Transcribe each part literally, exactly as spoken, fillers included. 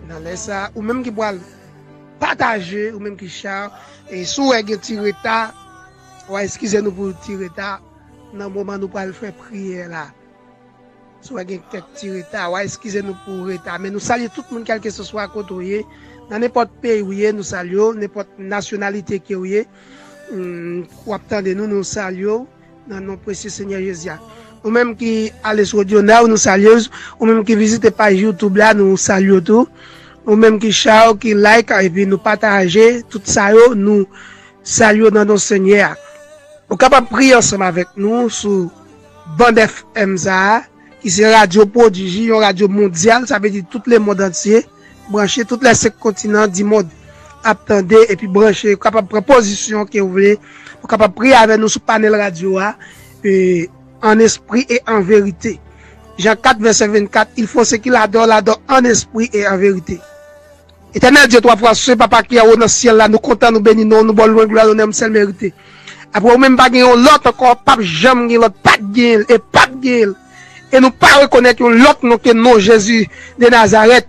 Nan lè sa, ou menm ki pral pataje, ou menm ki chak, e si w wè gen ti reta, w a eskize nou pou ti reta nan moman nou pral fè priyè la. Si w wè gen kèk ti reta, w a eskize nou pou reta. Men nou salye tout moun, kèlkeswa kote w ye, nan nenpòt peyi w ye, nou salye w, nenpòt nasyonalite ke w ye, hmm, w ap tande nou, nou salye w nan non presye Senyè Jezi a. Ou menm ki ale sou Audio Now, nou salye w. Ou menm ki vizite paj YouTube la, nou salye w tou. Ou menm ki chak, ki like, epi nou pataje, tout sa yo, nou salye w nan non Senyè a. Ou kapab priye ansanm avèk nou sou Band F M sa a, ki se radyo pwodiji, yon radyo mondyal, sa vle di tout lemonn antye branche, tout lè senk kontinan di mond ap tande epi branche, ou kapab pran pozisyon ke w vle, ou kapab priye avè nou sou panèl radyo a, e, en esprit et en vérité. Jean quatre, verset vingt-quatre, ils font ce qu'ils adorent, l'adorent en esprit et en vérité. Etènèl Dye twa fwa sen, Papa ki anwo nan syèl la, nou kontan, nou beni non w, nou ba w lwanj, glwa, lonè, ou sèl merite. Apre ou menm pa gen yon lòt ankò, p ap janm gen lòt, pa t gen l, e p ap gen l. E nou pa rekonèt yon lòt non ke non Jezi de Nazarèt.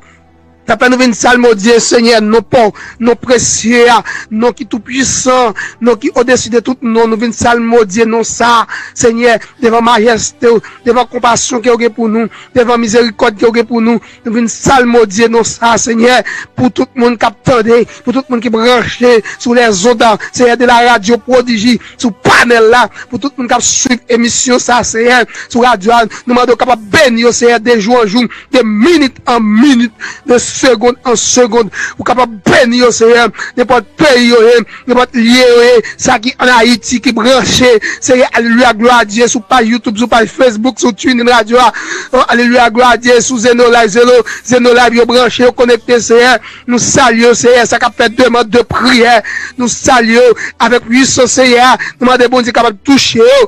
Tanpri nou vin salmodye, Senyè, non pa w, non presye a, non ki toupwisan, non ki odesi de tout non, nou vin salmodye non sa, Senyè, devan majeste w, devan konpasyon ke w gen pou nou, devan mizerikòd ke w gen pou nou, nou vin salmodye non sa, Senyè, pou tout moun k ap tande, pou tout moun ki branche sou lèzondan, Senyè, de la radyo pwodiji, sou panèl la, pou tout moun k ap swiv emisyon sa, Senyè, sou radyo a, nou mande w kapab beni yo, Senyè, de jou an jou, de minit an minit, de segonn an segonn. Ou kapab beni yo, Senyè, nenpòt peyi yo ye, nenpòt lye yo ye, sa ki ann Ayiti, ki branche, Senyè, alelouya, glwa a Dye, sou paj YouTube, sou paj Facebook, sou TuneIn Radio a, oh, alelouya, glwa a Dye, sou Zeno Live, Zeno, Zeno Live, yo branche, yo konekte, Senyè, nou salye yo, Senyè, sa k ap fè demann de priyè, nou salye yo avèk pwisans, Senyè, nou mande Bondye kapab touche yo.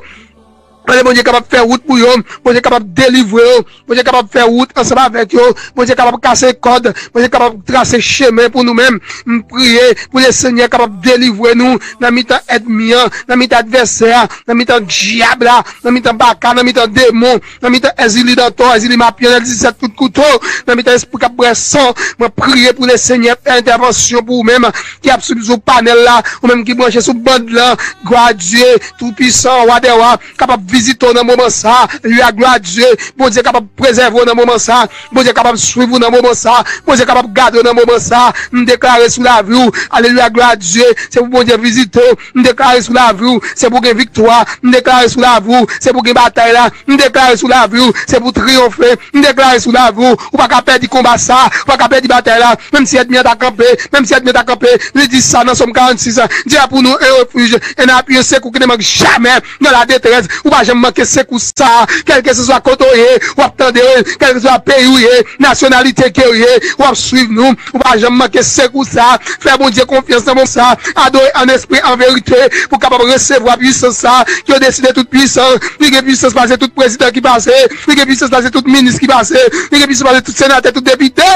Mande Bondye kapab fè wout pou yo, Bondye kapab delivre yo, Bondye kapab fè wout ansanm avèk yo, Bondye kapab kase kòd, Bondye kapab trase chemen pou nou menm. M priye pou Lesenyè kapab delivre nou nan mitan ènmi an, nan mitan advèsè a, nan mitan dyab la, nan mitan baka, nan mitan demon, nan mitan Èzili Dantò, Èzili Mapyan, Èzili Sèt Kout Kouto, nan mitan espri k ap bwè san. Mwen priye pou Lesenyè fè entèvansyon pou ou menm ki ap swiv sou panèl la, ou menm ki branche sou band lan, glwa a Dye, Toupisan, Wa dè wa, kapab vizite w nan moman sa. Alelouya, glwa a Dye. Bondye kapab prezève w nan moman sa. Bondye kapab swiv ou nan moman sa. Bondye kapab gade w nan moman sa. M deklare sou lavi w. Alelouya, glwa a Dye. Se pou Bondye vizite w. M deklare sou lavi w. Se pou gen viktwa. M deklare sou lavi w. Se pou gen batay la. M deklare sou lavi w. Se pou triyonfe. M deklare sou lavi w, ou pa ka pèdi konba sa, ou pa ka pèdi batay la. Menm si ènmi an ta kanpe, menm si ènmi an ta kanpe, li di sa nan Sòm karannsis, Dieu a pour nous un refuge, un appui, un secours qui ne manque jamais dans la détresse. Ou pa janm manke sekou sa, kèlkeswa kote w ye, w ap tande, kèlkeswa peyi w ye, nasyonalite ke w ye, w ap swiv nou, ou pa janm manke sekou sa. Fè Bondye konfyans nan moman sa, adore an espri, an verite, pou kapab resevwa pwisans sa, ki odesi de tout pwisans, li gen pwisans pase tout prezidan ki pase, li gen pwisans pase tout minis ki pase, li gen pwisans pase tout senatè, tout depite.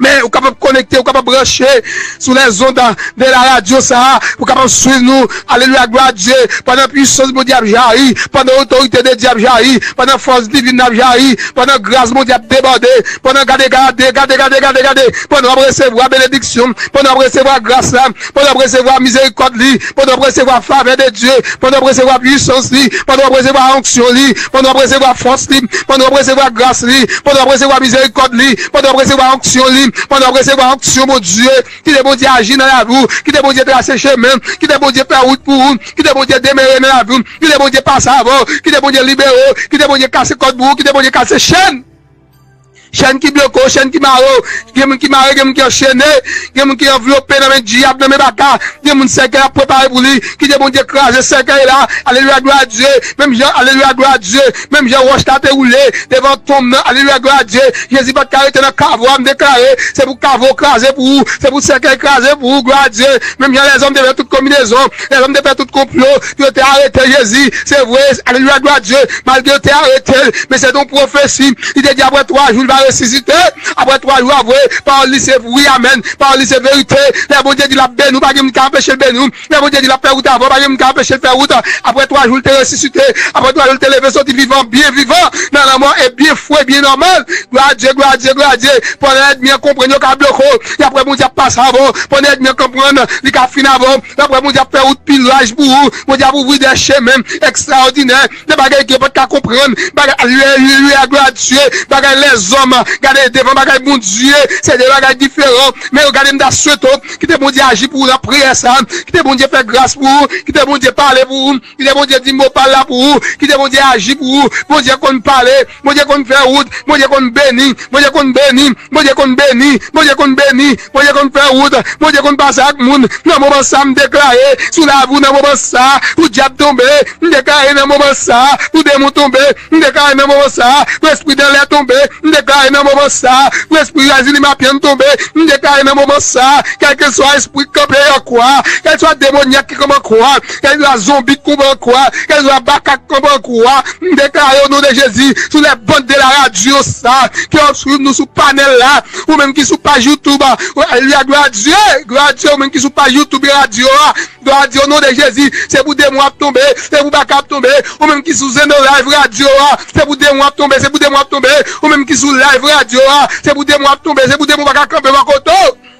Men ou kapab konekte, ou kapab branche sou lèzondan de la radyo sa a, ou kapab swiv nou. Alelouya, glwa a Dye. Pandan pwisans Bondye ap jayi, pandan otorite de Dye ap jayi, pandan fòs divin ap jayi, pandan gras Bondye ap debòde, pandan gade, gade, gade, gade, gade, gade, pandan w ap resevwa benediksyon, pandan w ap resevwa gras la, pandan w ap resevwa mizerikòd li, pandan w ap resevwa favè de Dye, pandan w ap resevwa pwisans li, pandan w ap resevwa onksyon li, pandan w ap resevwa fòs li, pandan w ap resevwa gras li, pandan w ap resevwa mizerikòd li, pandan w ap resevwa onksyon li, pandan w ap resevwa onksyon Bondye, kite Bondye aji nan lavi w, kite Bondye trase chemen, kite Bondye fè wout pou ou, kite Bondye demere nan lavi w, kite Bondye pase avè w, kite Bondye libere w, kite Bondye kase kòd pou ou, kite Bondye kase chèn. Chèn ki bloke w, chèn ki mare w. Gen moun ki mare, gen moun ki anchene, gen moun ki anvlope nan men dyab, nan men baka. Gen moun sèkèy ap prepare pou li. Kite Bondye kraze sèkèy la. Alelouya, glwa a Dye. Menm jan, alelouya, glwa a Dye. Menm jan wòch la te woule devan tonm nan. Alelouya, glwa a Dye. Jezi pa t ka rete nan kavo a, m deklare. Se pou kavo kraze pou ou. Se pou sèkèy kraze pou ou, glwa a Dye. Menm jan lèzòm te fè tout konbinezon, lèzòm te fè tout konplo, yo te arete Jezi. Se vre, alelouya, glwa a Dye. Malgre yo te arete l, men se te yon pwofesi. Li te di apre twa jou, li va resisite. Apre twa jou, avwe, pawòl li se wi, amèn. Pawòl li se verite. Lè Bondye di l ap beni w, pa gen moun ki ka anpeche l beni w. Lè Bondye di l ap fè wout avè w, pa gen moun ki ka anpeche l fè wout. Apre twa jou, l te resisite. Apre twa jou, l te leve soti vivan, byen vivan nan lanmò e byen fre, byen nòmal. Glwa a Dye, glwa a Dye, glwa a Dye. Pandan ènmi an konprann yo ka bloke w, y ap wè Bondye ap pase avè w. Pandan ènmi an konprann li ka fin avè w, y ap wè Bondye ap fè wout pi laj pou ou. Bondye ap ouvri de chemen ekstraòdinè. De bagay ke yo pa t ka konprann. Bagay, alelouya, glwa a Dye. Bagay lèzòm, gade devan bagay Bondye, se de bagay diferan. Men yo gade, m ta swete w, kite Bondye aji pou ou nan priyè sa. Kite Bondye fè gras pou ou. Kite Bondye pale pou ou. Kite Bondye di mo pa l la pou ou. Kite Bondye aji pou ou. Bondye konn pale. Bondye konn fè wout. Bondye konn beni. Bondye konn beni. Bondye konn beni. Bondye konn beni. Bondye konn fè wout. Bondye konn pase ak moun. Nan moman sa, m deklare sou lavi w nan moman sa, pou dyab tonbe. M deklare nan moman sa, pou demon tonbe. M deklare nan moman sa, pou espri dèlè tonbe. M deklare nan moman sa, pou espri Rezili Mapyan tonbe. M deklare nan moman sa, kèlkeswa espri k kanpe an kwa, kèlkeswa demonyak ki kanpe an kwa, kèlkeswa zonbi k kanpe an kwa, kèlkeswa makak k kanpe an kwa, m deklare o non de Jezi, sou lè band de la radyo sa, ki ap swiv nou sou panèl la, ou menm ki sou paj YouTube, alelouya, glwa a Dye, glwa a Dye, ou menm ki sou paj YouTube e radyo a, glwa a Dye, o non de Jezi, se pou demon ap tonbe, se pou baka ap tonbe, ou menm ki sou Zeno Live radyo a, se pou demon ap tonbe, se pou demon ap tonbe, ou menm ki sou live radyo a, se pou demon ap tonbe, se pou demon pa ka kanpe bò kote w.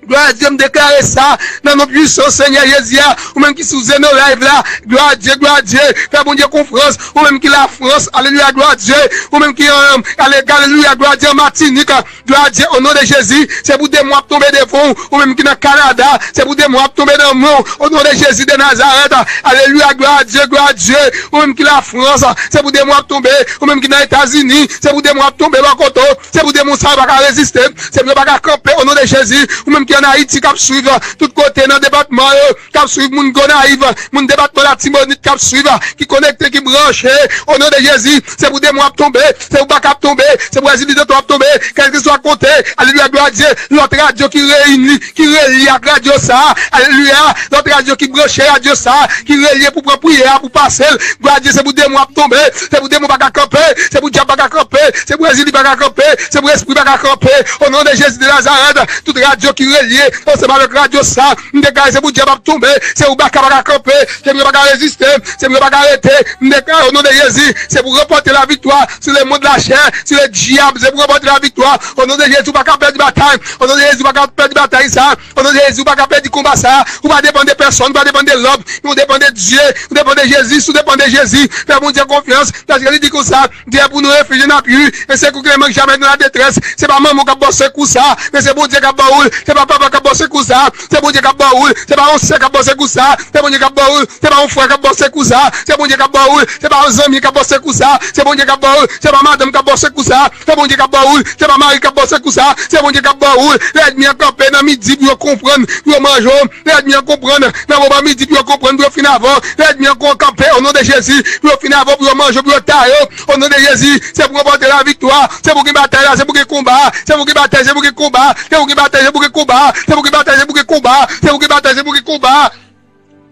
Glwa a Dye, m deklare sa nan non pwisan Senyè Jezi a. Ou menm ki sou Zeno Live la, glwa a Dye, glwa a Dye. Fè Bondye konfyans. Ou menm ki Lafrans, alelouya, glwa a Dye. Ou menm ki, euh, ale, alelouya, glwa a Dye, an Matinik, glwa a Dye, o non de Jezi. Se pou demon ap tonbe devan w. Ou menm ki nan Kanada, se pou demon ap tonbe nan men w. O non de Jezi de Nazarèt, alelouya, glwa a Dye, glwa a Dye. Ou menm ki Lafrans, se pou demon ap tonbe. Ou menm ki nan Etazini, se pou demon ap tonbe bò kote w. Se pou demon sa yo pa ka reziste, se pou yo pa ka kanpe, o non de Jezi. Ou menm ki ann Ayiti, k ap swiv, tout kote nan depatman yo, k ap swiv moun Gonayiv, moun depatman Latibonit k ap swiv, ki konekte, ki branche, o non de Jezi. Se pou demon ap tonbe, se pou baka ap tonbe, se pou Rezili Toto ap tonbe, kèlkeswa kote, alelouya, glwa a Dye, lòt radyo ki reyini, ki relye ak radyo sa, alelouya, lòt radyo ki branche radyo sa, ki relye pou pran priyè a, pou pase l, glwa a Dye, se pou demon ap tonbe, se pou demon pa ka kanpe, se pou dyab pa ka kanpe, se pou Rezili pa ka kanpe, se pou espri pa ka kanpe. O non de Jezi de Nazarèt, tout radyo ki relye ansanm avèk radyo sa, m deklare se pou dyab ap tonbe, se pou baka pa ka kanpe, se pou yo pa ka reziste, se pou yo pa ka rete. M deklare o non de Jezi, se pou ranpòte laviktwa sou lemond lachè, sou ledyab, se pou ranpòte laviktwa. O non de Jezi, ou pa ka pèdi batay. O non de Jezi, ou pa ka pèdi batay sa. O non de Jezi, ou pa ka pèdi konba sa. Ou pa depann de pèsonn, ou pa depann de lòm, men ou depann de Dye, ou depann de Jezi. Si w depann de Jezi, fè Bondye konfyans, paske li di konsa, Dye pou nou refij e n ap ui, e sekou ki ne mank jamè nan la détresse. Se pa manman w k ap ba w sekou sa, men se Bondye k ap ba ou l. Se pa papa k ap ba w sekou sa, se Bondye k ap ba ou l. Se pa yon sè k ap ba w sekou sa, se Bondye k ap ba ou l. Se pa yon frè k ap ba w sekou sa, se Bondye k ap ba ou l. Se pa yon zanmi k ap ba w sekou sa, se Bondye k ap ba ou l. Se pa madanm k ap ba w sekou sa, se Bondye k ap ba ou l. Se pa mari k ap ba w sekou sa, se Bondye k ap ba ou l. Lènmi an kanpe nan midi pou yo konprann, pou yo manje w. Lènmi an konprann nan moman midi pou yo konprann, pou yo fin avè w. Lènmi an kanpe o non de Jezi pou yo fin avè w, pou yo manje w, pou yo taye w. O non de Jezi, se pou ranpòte laviktwa, se pou gen batay la, se pou gen konba, se pou gen batay, se pou gen konba, se pou gen batay, se pou gen konba, se pou gen batay, se pou gen konba, se pou gen batay, se pou gen konba.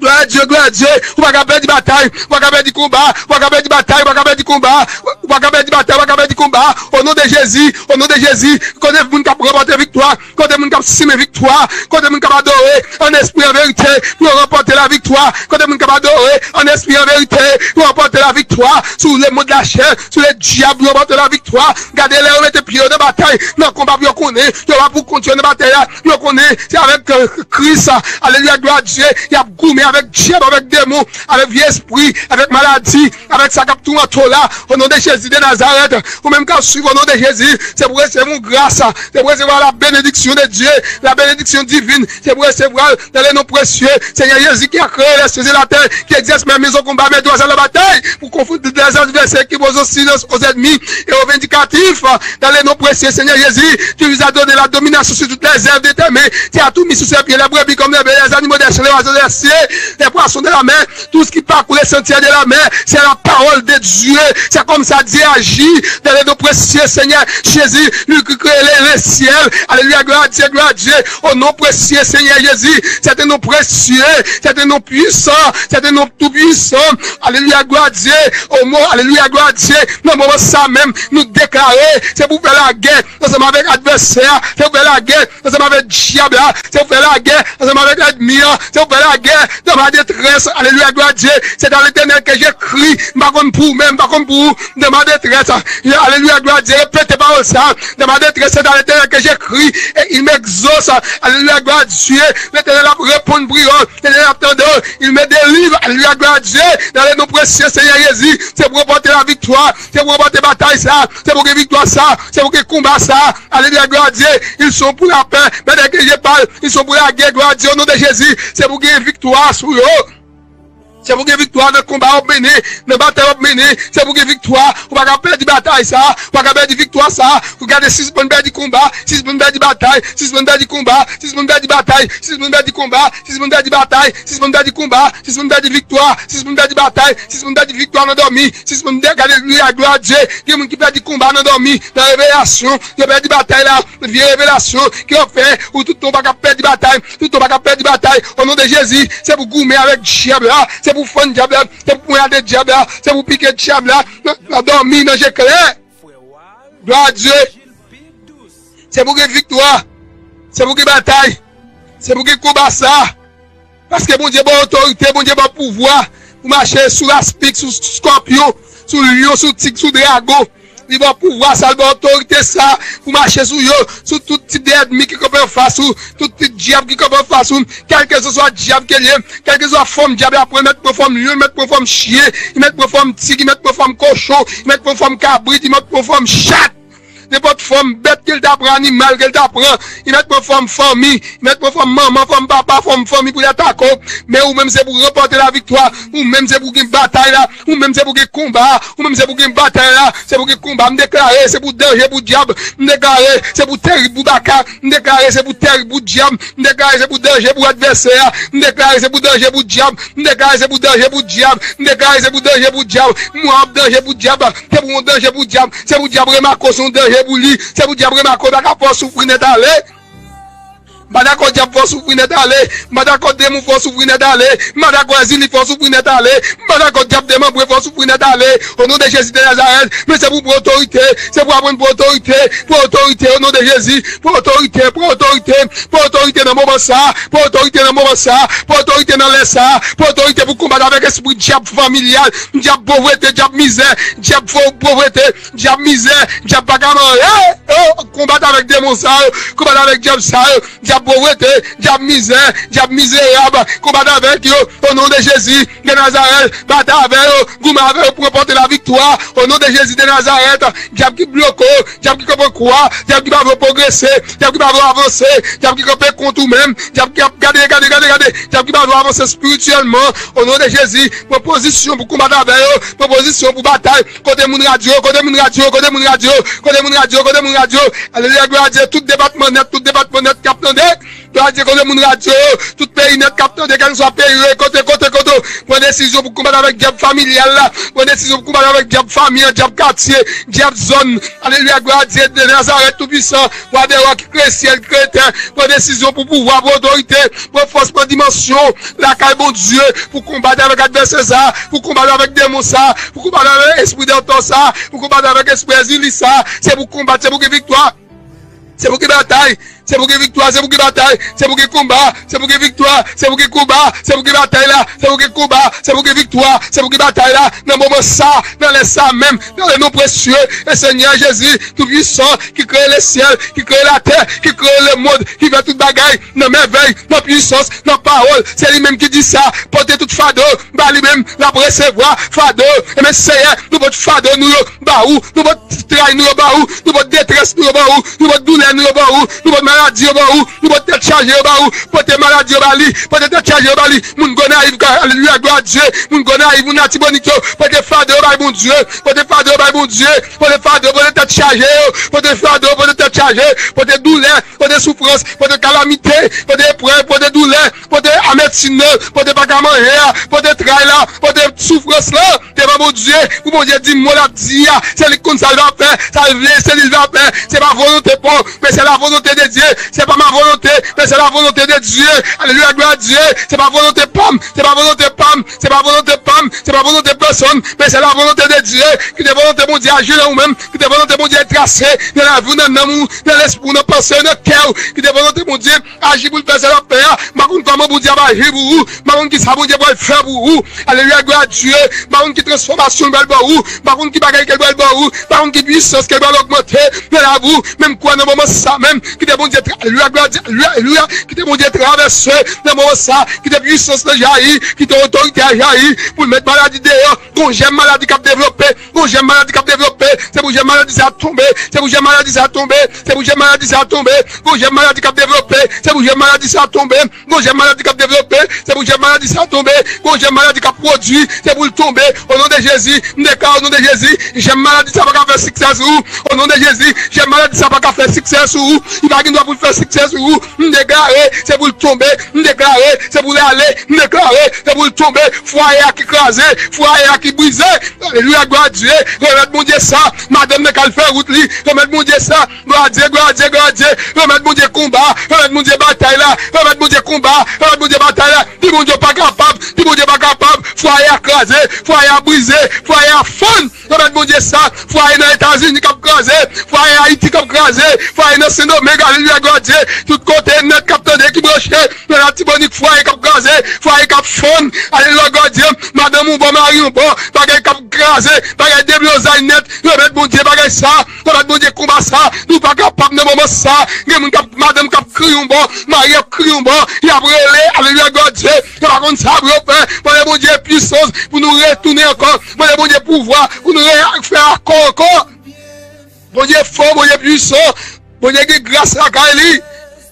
Glwa a Dye, glwa a Dye. Ou pa ka pèdi batay, ou pa ka pèdi konba, ou pa ka pèdi batay, ou pa ka pèdi konba, ou pa ka pèdi batay, ou pa ka pèdi konba. O non de Jezi, o non de Jezi, kote moun k ap ranpòte viktwa, kote moun k ap simen viktwa, kote moun k ap adore an espri an verite pou yo ranpòte laviktwa, kote moun k ap adore an espri an verite pou yo ranpòte laviktwa sou lemond lachè, sou ledyab pou yo ranpòte laviktwa. Gade lè yo mete pye yo nan batay, nan konba pou yo konnen yo pa pou kont yo nan batay la. Yo konnen se avèk, euh, Kris, alelouya, glwa a Dye, y ap goumen avèk dyab, avèk demon, avèk vye espri, avèk maladi, avèk sa k ap toumante w la. O non de Jezi de Nazarèt, ou menm k ap swiv, o non de Jezi, se pou resevwa yon gras, se pou resevwa la bénédiction de Dieu, la bénédiction divine, se pou resevwa l dans le nom précieux Seigneur Jésus qui a créé les cieux et la terre, qui exerce mes maisons combat, mes doigts à la bataille, pour confronter les adversaires qui posent silence aux ennemis et aux vindicatifs. Dans le nom précieux Seigneur Jésus, tu nous as donné la domination sur toutes les œuvres de tes mains. Tu as tout mis sous ses pieds, les brebis comme les bœufs, les animaux des champs, les oiseaux des cieux. les poissons de la mer, tout ce qui parcourt les sentiers de la mer, c'est la parole de Dieu. C'est comme ça Dieu agit dans les noms précieux, Seigneur Jésus, lui qui crée les, les ciels. Alléluia, gloire à Dieu, gloire à Dieu. Au nom précieux, Seigneur Jésus, c'est un nom précieux, c'est un nom puissant, c'est un nom tout puissant. Alléluia, gloire à Dieu. Au mot, alléluia, gloire à Dieu. Nan moman sa menm, nou deklare, se pou fè lagè ansanm avèk advèsè a, se pou fè lagè ansanm avèk dyab la, se pou fè lagè ansanm avèk lènmi an, se pou fè lagè dans ma détresse. Alléluia, gloire à Dieu. C'est dans l'Éternel que je crie. M pa konn pou ou, men m pa konn pou ou. Dans ma détresse. Alléluia, gloire à Dieu. Repete pawòl sa. Dans ma détresse, c'est dans l'Éternel que je crie et il m'exauce. Alléluia, gloire à Dieu. L'Éternel ap reponn priyè. L'Éternel ap tande. Il me délivre. Alléluia, gloire à Dieu. Dans le nom précieux Seigneur Jésus, se pou rempote laviktwa. Se pou rempote batay sa. Se pou gen viktwa sa. Se pou gen konba sa. Alléluia, gloire à Dieu. Ils sont pour la paix. Pendant que je parle, ils sont pour la guerre. Gloire à Dieu, au nom de Jésus. Se pou gen viktwa sou yo. Se pou gen viktwa nan konba w ap mennen, nan batay w ap mennen. Se pou gen viktwa. Ou pa ka pèdi batay sa. Ou pa ka pèdi viktwa sa. Ou gade, sispann pèdi konba, sispann pèdi batay, sispann pèdi konba, sispann pèdi batay, sispann pèdi konba, sispann pèdi batay, sispann pèdi konba, sispann pèdi viktwa, sispann pèdi batay, sispann pèdi viktwa nan dòmi, sispann pèdi, gade, alelouya, glwa a Dye. Gen moun ki pèdi konba nan dòmi, nan revelasyon, yo pèdi batay la, vye revelasyon, ki yo fè, ou tout tan ou pa ka pèdi batay, tout tan ou pa ka pèdi batay, o non de Jezi, se pou goumen avèk dyab la, se pou fann dyab la, se pou ponyade dyab la, se pou pike dyab la, nan, nan dòmi, nan je klè. Glwa a Dye. Se pou gen viktwa. Se pou gen batay. Se pou gen konba sa. Paske Bondye ba w otorite, Bondye ba w pouvwa pou mache sou laspik, sou skòpyon, sou lyon, sou tig, sou dragon. Li ba w pouvwa sa, li ba w otorite sa pou mache sou yo, sou tout tip de ènmi ki kanpe anfas ou, tout tip dyab ki kanpe anfas ou, kèlkeseswa dyab ke l ye, kèlkeswa fòm dyab la pran, li mèt pran fòm lyon, li mèt pran fòm chen, li mèt pran fòm tig, li mèt pran fòm kochon, li mèt pran fòm kabrit, li mèt pran fòm chat. Nenpòt fòm bèt ke l ta pran, animal ke l ta pran, li mèt pran fòm fanmi, li mèt pran fòm manman, fòm papa, fòm fanmi pou l atake w. Men ou menm se pou ranpòte laviktwa, ou menm se pou gen batay la, ou menm se pou gen konba, ou menm se pou gen batay la, se pou gen konba. M deklare se pou danje pou dyab, m deklare se pou terib pou baka, m deklare se pou terib pou dyab, m deklare se pou danje pou advèsè a, m deklare se pou danje pou dyab, m deklare se pou danje pou dyab, m deklare se pou danje pou dyab, mwa ap danje pou dyab, se pou yon danje pou dyab, se pou dyab remake w se yon danje pou li, se pou dyab remake w pa ka fè w soufri nèt ale. M pa dakò dyab fè w soufri nèt ale. M pa dakò demon fè w soufri nèt ale. M pa dakò èzili fè w soufri nèt ale. M pa dakò dyab demanbre fè w soufri nèt ale. O non de Jezi de Nazarèt, men se pou pran otorite, se pou aprann pran otorite, pran otorite, o non de Jezi, pran otorite, pran otorite, pran otorite nan moman sa, pran otorite nan moman sa, pran otorite nan lè sa, pran otorite pou konbat avèk espri dyab familyal, dyab povrete, dyab mizè, dyab fo povrete, dyab mizè, dyab pa ka manyen. Oh, konbat avèk demon sa yo, konbat avèk dyab sa yo, dyab povrete, dyab mizè, dyab mizerab, konbat avèk yo, o non de Jezi de Nazarèt, batay avè yo, goumen avè yo pou ranpòte laviktwa, o non de Jezi de Nazarèt, dyab ki bloke w, dyab ki kanpe kwa, dyab ki pa vle w pwogrese, dyab ki pa vle w avanse, dyab ki kanpe kont ou menm, dyab ki ap gade, gade, gade, gade, dyab ki pa vle w avanse espirityèlman, o non de Jezi, pran pozisyon pou konbat avè yo, pran pozisyon pou batay, kote moun radyo, kote moun radyo, kote moun radyo, kote moun radyo, kote moun radyo, alelouya, glwa a Dye, tout depatman nèt, tout depatman nèt k ap tande, glwa a Dye, kote moun radyo, tout peyi nèt k ap tande, kèlkeswa peyi yo ye, kote, kote, kote, pran desizyon pou konbat avèk dyab familyal la, pran desizyon pou konbat avèk dyab fanmi an, dyab katye, dyab zòn, alelouya, glwa a Dye de Nazarèt toupwisan, wa dè wa ki kreye syèl, ki kreye tè, pran desizyon pou pouvwa, pou otorite, pran fòs, pran dimansyon, lakay Bondye, pou konbat avèk advèsè sa, pou konbat avèk demon sa, pou konbat avèk espri dòtò sa, pou konbat avèk espri èzili sa, se pou konbat, se pou gen viktwa, se pou gen batay, se pou gen viktwa, se pou gen batay, se pou gen konba, se pou gen viktwa, se pou gen konba, se pou gen batay la, se pou gen konba, se pou gen viktwa, se pou gen batay la, nan moman sa, nan lè sa menm, dans le nom précieux de Seigneur Jésus, Tout-Puissant, ki kreye le syèl, ki kreye latè, ki kreye lemonn, ki fè tout bagay, nan mèvèy, nan pwisans, nan pawòl. Se li menm ki di sa, pote tout fado ba li menm, l ap resevwa fado. Ebyen, Seyè, nou pote fado nou yo ba ou, nou pote tray nou yo ba ou, nou pote detrès nou yo ba ou, nou pote doulè nou yo ba ou, nou pote maladi yo ba ou, nou pote tèt chaje yo ba ou, pote maladi yo ba li, pote tèt chaje yo ba li. Moun Gonayiv, alelouya, glwa a Dye, moun Gonayiv, moun Latibonit yo, pote fado yo bay Bondye, pote fado yo bay Bondye, pote fado, pote tèt chaje yo, pote fado, pote tèt chaje, pote doulè, pote soufrans, pote kalamite, pote eprèv, pote doulè, pote amètin nan, pote pa ka manje a, pote tray la, pote soufrans lan devan Bondye, pou Bondye di mo l ap di a, se li k konn sa l va fè, sa l vle, se li l va fè, se pa volonte pa w, men se la volonte de Dye, se pa ma volonte, men se la volonte de Dye, alelouya, glwa a Dye, se pa volonte pa m, se pa volonte pa m, se pa volonte pa m, se pa volonte pèsonn, men se la volonte de Dye, kite volonte Bondye aji nan ou menm, kite volonte Bondye trase nan lavi w, nan nanm ou, nan lespri w, nan panse w, nan kè w, kite volonte Bondye aji pou l fè sa l ap fè a. M pa konn kòman Bondye ap aji pou ou, m pa konn kisa Bondye pral fè pou ou. Alelouya, glwa a Dye. M pa konn ki transfòmasyon l pral ba ou, m pa konn ki bagay ke l pral ba ou, m pa konn ki pwisans ke l pral ogmante nan lavi w. Men m kwè nan moman sa menm, kite Bondye tra-, alelouya, glwa a Dye, alelouya, alelouya, kite Bondye travèse nan moman sa, kite pwisans lan jayi, kite otorite a jayi, pou l met maladi deyò. Gon jèm maladi k ap devlope, gon jèm maladi k ap devlope, se pou jèm maladi sa tonbe, se pou jèm maladi sa tonbe, se pou jèm maladi sa tonbe, gon jèm maladi k ap devlope, se pou jèm maladi sa tonbe, gon jèm maladi k ap devlope, se pou jèm maladi sa tonbe, gon jèm maladi k ap pwodui, se pou l tonbe, o non de Jezi, m deklare o non de Jezi, jèm maladi sa pa ka fè siksè sou ou, o non de Jezi, jèm maladi sa pa ka fè siksè sou ou, li pa gen dwa pou l fè siksè sou ou, m deklare, se pou l tonbe, m deklare, se pou l ale, m deklare, se pou l tonbe, fwaye a ki kraze, fwaye a ki brize, alelouya, glwa a Dye, remèt Bondye sa, madanm nan k al fè wout li, remèt Bondye sa, glwa a Dye, glwa a Dye, glwa a Dye, remèt Bondye konba, remèt Bondye batay la, remèt Bondye konba, remèt Bondye batay la, di Bondye w pa kapab, di Bondye w pa kapab, fwaye a kraze, fwaye a brize, fwaye a fann, remèt Bondye sa, fwaye nan Etazini k ap kraze, fwaye Ayiti k ap kraze, fwaye nan Sendomeng, alelouya, glwa a Dye, tout kote nèt k ap tande ki branche, nan Latibonit fwaye k ap kraze, fwaye k ap fann, alelouya, glwa a Dye, madanm ou bò, mari ou bò, bagay k ap kraze, bagay deblozay nèt, remèt Bondye bagay sa, remèt Bondye konba sa, nou pa kapab nan moman sa, gen moun k ap, madanm k ap kriye yon bò, mari ap kriye yon bò, y ap rele, alelouya, glwa a Dye, yo pa konn sa pou yo fè, mande Bondye pwisans pou nou retounen ankò, mande Bondye pouvwa pou nou re-, fè akò ankò. Bondye fò, Bondye pwisan, Bondye gen gras lakay li.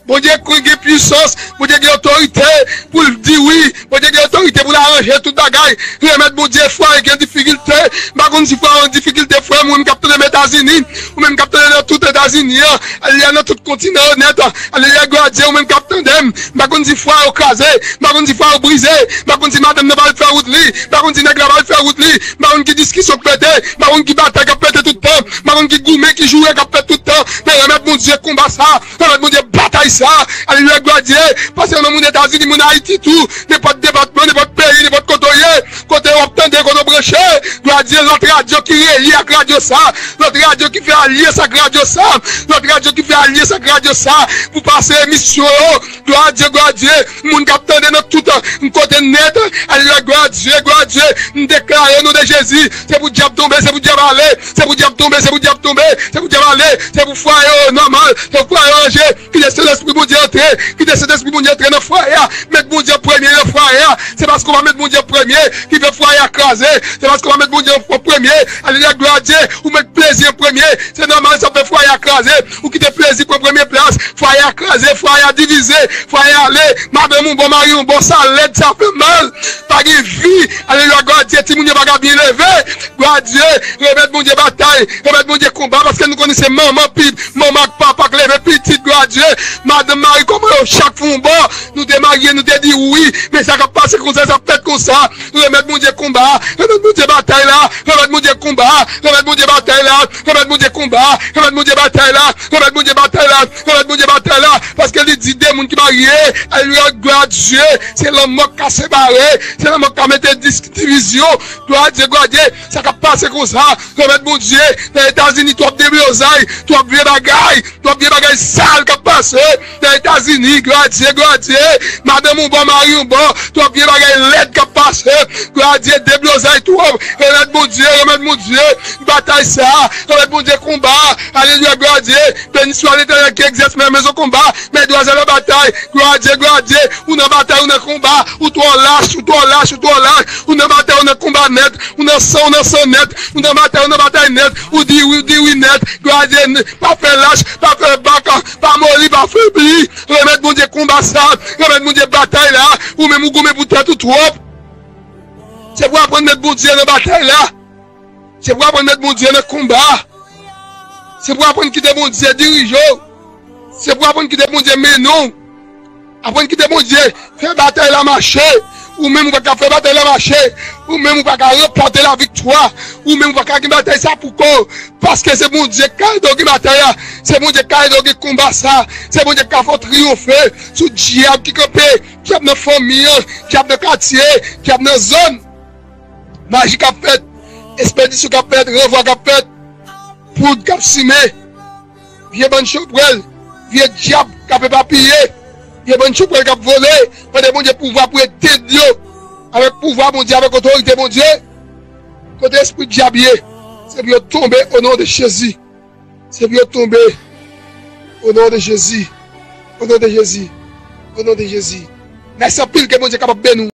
Bondye gen pwisans, Bondye gen otorite pou l di wi, Bondye gen otorite pou l aranje tout bagay. Remèt Bondye fwaye ki an difikilte. M pa konn si fwaye an difikilte, frè m, ou menm k ap tande m Etazini, ou menm k ap tande nan tout Etazini an, alelouya, nan tout kontinan yo nèt, alelouya, glwa a Dye, ou menm k ap tande m, m pa konn si fwaye w kraze, m pa konn si fwaye w brize, m pa konn si madanm nan pral fè wout li, m pa konn si nèg la pral fè wout li, m pa konn ki diskisyon k pete, m pa konn ki batay k ap pete tout tan, m pa konn ki goumen, ki joure k ap fèt tout tan, men remèt Bondye konba sa, remèt Bondye batay sa. Alelouya, glwa a Dye. Pase nan moun Etazini, moun Ayiti tou, nenpòt depatman, nenpòt peyi, nenpòt kote w ye, kote w ap tande, kote w branche. Glwa a Dye, lòt radyo ki relye ak radyo sa, lòt radyo ki fè alyans ak radyo sa, lòt radyo ki fè alyans ak radyo sa, pou pase emisyon yo. Glwa a Dye, glwa a Dye. Moun k ap tande nan tout kote nèt, alelouya, glwa a Dye, glwa a Dye. M deklare o non de Jezi, se pou dyab tonbe, se pou dyab ale, se pou dyab tonbe, se pou dyab tonbe, se pou dyab ale, se pou fwaye yo nòmal, se pou fwaye yo ranje. Kite Sentespri Bondye antre, kite Sentespri Bondye antre nan fwaye a. Met Bondye an premye nan fwaye a. Se paske w pa met Bondye an premye ki fè fwaye a kraze. Se paske w pa met Bondye an premye. Alelouya, glwa a Dye. Ou met plezi an premye. Se nòmal sa fè fwaye a kraze. Ou kite plezi pran premye plas. Fwaye a kraze, fwaye a divize, fwaye a ale. Madanm ou bò, mari ou bò, sa lèd, sa fè mal. Pa gen vi. Alelouya, glwa a Dye. Timoun yo pa ka byen leve. Glwa a Dye. Remèt Bondye batay. Remèt Bondye konba. Paske nou konnen se manman pi, manman ak papa k leve pitit. Glwa a Dye. Madanm, mari, kòman yo chak fè yon bò. Nou te marye, nou te di wi. Men sa k ap pase konsa, sa ap fèt konsa. Remèt Bondye konba. Remèt Bondye batay la. Remèt Bondye konba. Remèt Bondye batay la. Remèt Bondye konba. Remèt Bondye batay la. Remèt Bondye batay la. Remèt Bondye batay la. Paske li di de moun ki marye. Alelouya, glwa a Dye. Se lanmò k ka separe. Se lanmò k ka mete dis-, divizyon. Glwa a Dye, glwa a Dye. Sa k ap pase konsa. Remèt Bondye. Nan Etazini, twòp deblozay. Twòp vye bagay. Twòp vye bagay sal k ap pase nan Etazini. Glwa a Dye, glwa a Dye. Madanm ou bò, mari ou bò. Twòp vye bagay lèd k ap pase. Glwa a Dye, deblozay twòp. Remèt Bondye, remèt Bondye batay sa. Remèt Bondye konba. Alelouya, glwa a Dye. Beni swa Letènèl ki egzèse nan mezon konba. Medwazèl an batay. Glwa a Dye, glwa a Dye. Ou nan batay, ou nan konba. Ou twò lach, ou twò lach, ou twò lach. Ou nan batay, ou nan konba nèt. Ou nan san, ou nan san nèt. Ou nan batay, ou nan batay nèt. Ou di wi, ou di wi nèt. Glwa a Dye, n-, pa fè lach, pa fè bak, pa moli, pa febli. Remèt Bondye konba sa. Remèt Bondye batay la. Ou menm ou goumen pou tèt ou twòp. Se pou aprann met Bondye nan batay la. Se pou aprann met Bondye nan konba. Se pou aprann kite Bondye dirije w. Se pou aprann kite Bondye mennen w. Aprann kite Bondye fè batay la mache. Ou menm ou pa ka fè batay la mache. Ou menm ou pa ka ranpòte laviktwa. Ou menm ou pa ka gen batay sa pou kò w. Paske se Bondye k ka ede w gen batay la. Se Bondye k ka ede w gen konba sa. Se Bondye k ka fè w triyonfe sou dyab ki kanpe, dyab nan fanmi an, dyab nan katye, dyab nan zòn. Maji k ap fèt, espedisyon k ap fèt, ranvwa k ap fèt, poud k ap simen, vye bann chanpwèl, vye dyab k ap epapiye, vye bann chanpwèl k ap vole, mande Bondye pouvwa pou etend yo, avèk pouvwa Bondye, avèk otorite Bondye. Kote espri dyab ye, se pou yo tonbe o non de Jezi. Se pou yo tonbe o non de Jezi. O non de Jezi. O non de Jezi. Mèsi anpil, ke Bondye kapab beni w.